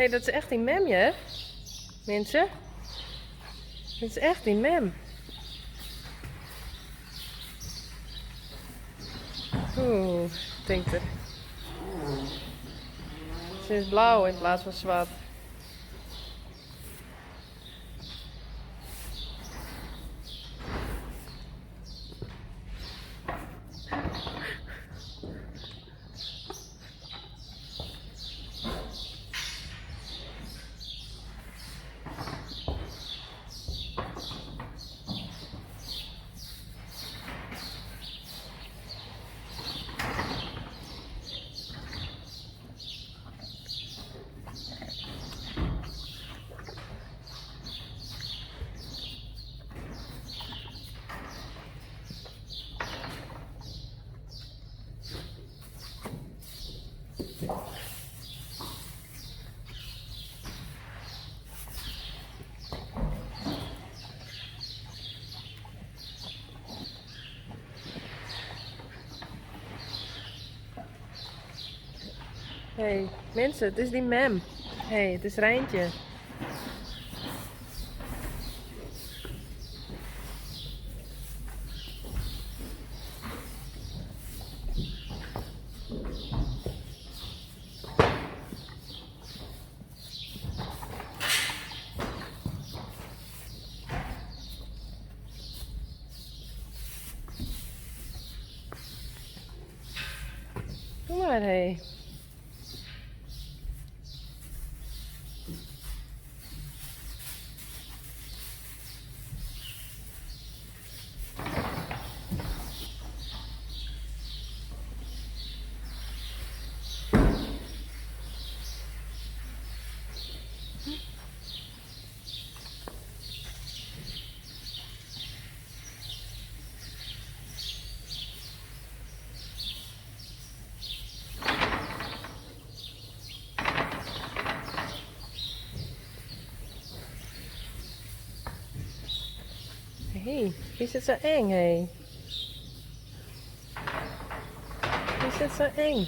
Hé, dat is echt dyn mem, hear. Minse. Dat is echt dyn mem. Oeh, tinkt er. Se is blau yn plaats fan swart. Hey, minsen, it is dyn mem. Hey, it is Reintje. Kom mar, hey. Hey, wie is it sa eng, hey? Wie is it sa eng?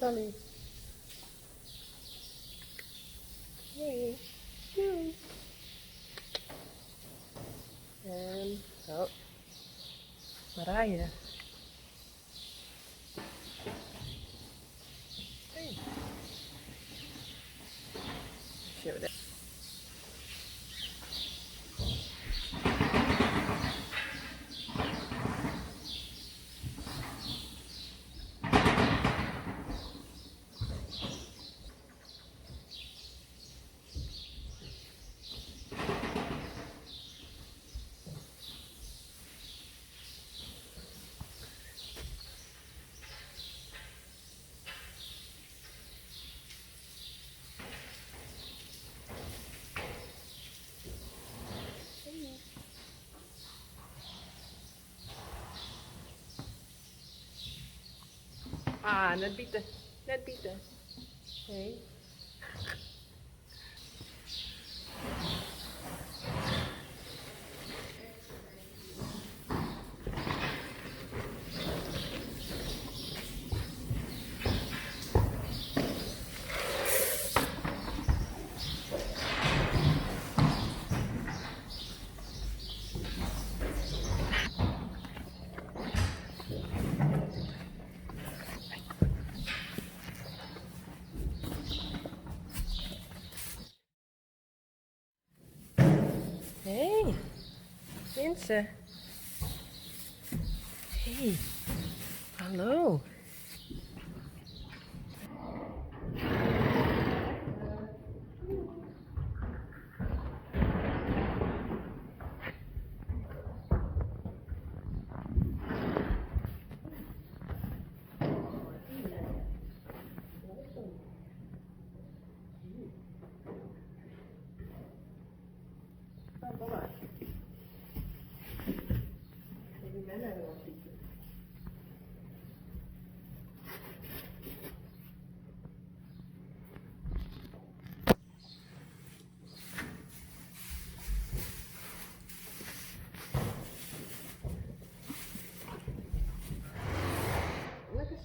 Sally. Hey. Doei. En, oh. Marije. Hey. Sjogge we dêr. Ah, net bite. Net bite. Hey. Hey, Minse. Hey, hallo.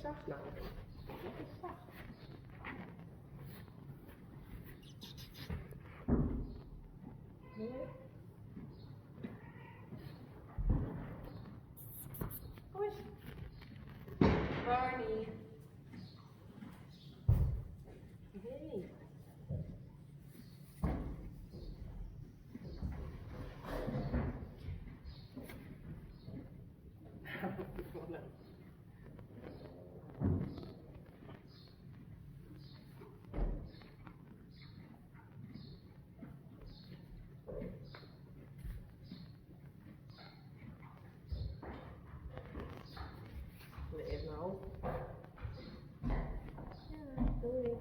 zacht no. Lekker zacht. Nee. Kom eens. Barney. Hey. Leef nou. Ja, doei.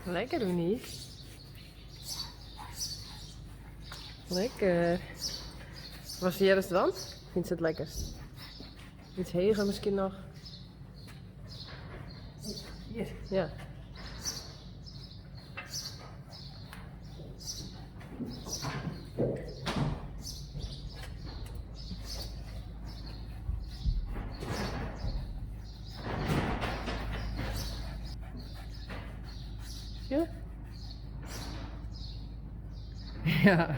Lekker, Uniek. Lekker. Wat is dan? Vindt ze het lekkerst? Iets heger misschien nog. Hier. Ja. Ja? Ja.